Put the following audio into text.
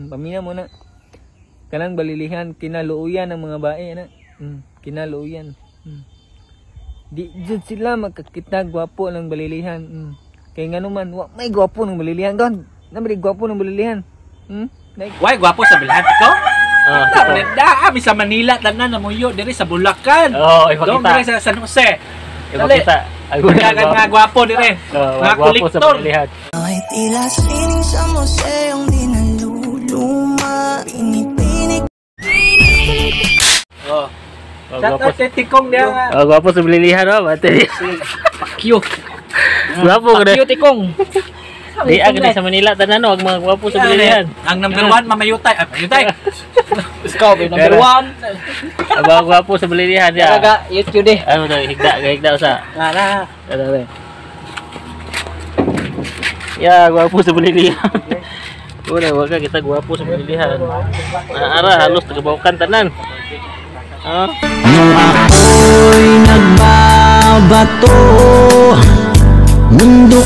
Pamina mo na. Kanang balilihan kinaluoyan ng mga bae na. Kinaluoyan. Di jud sila makakita gwapo ng balilihan. Kay ngano man wa may gwapo ng balilihan don. Na may gwapo ng balilihan. Like, Why gwapo sa bilhan ko? Oh, Da, abi sa Manila tanan namuyo diri sa Bulacan. oh, Dong ipakita. diri sa San Jose. Ipakita. Ay, Dagan nga gwapo dire. Oh, Mga gwapo sa kolektor. balilihan. Ay tila sining sa museong di naluluma. Pinipinig. Oh. Oh, Shout gwapo. out kay Tikong diha nga. Oh, gwapo sa balilihan, oh, bate. Pakyo. Gwapo gud. Pakyo tikong. Di agad sa Manila tanan no, ang mga gwapo sa balilihan. Ang number 1 mamayutay. Ay, mayutay. Ikaw, ba number 1. Ang mga gwapo sa balilihan ya. Talaga, YouTube eh. Ano daw, higda, higda usa. Na na. Ano daw. Ya, gwapo sa balilihan. Una, wag ka kita gwapo sa balilihan. Ara, halos tagabawkan tanan. Ah. Nung ako'y nagbabato, mundo